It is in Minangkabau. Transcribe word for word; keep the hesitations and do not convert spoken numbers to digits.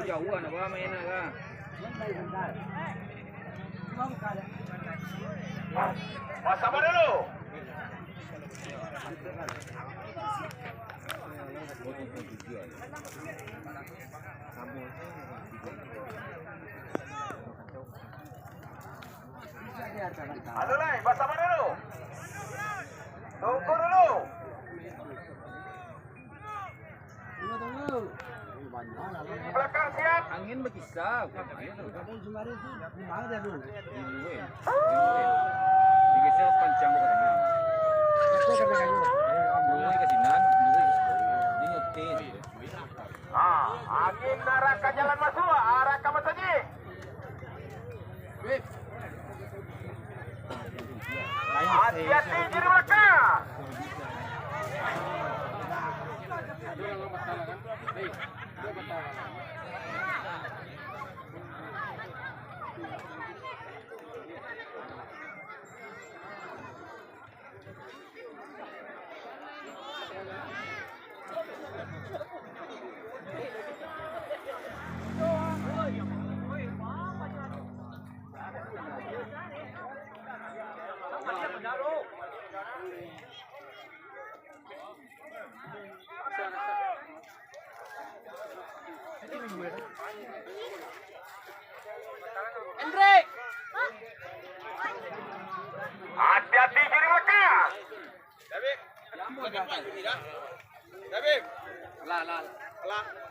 Jauh nak bawa main lah. Basama dulu. Anu lai, basama dulu. Tunggu dulu. Di belakang siap. Angin bakisah. Digeser pancang ke tengah. Dua ke sinan, dua ke situ. Dia nyetir. Ah, angin arah ka jalan masuk, arah ka masajik. Hati-hati juru belakang. Hendrik. Hati-hati juru belakang. Lah, lah, lah.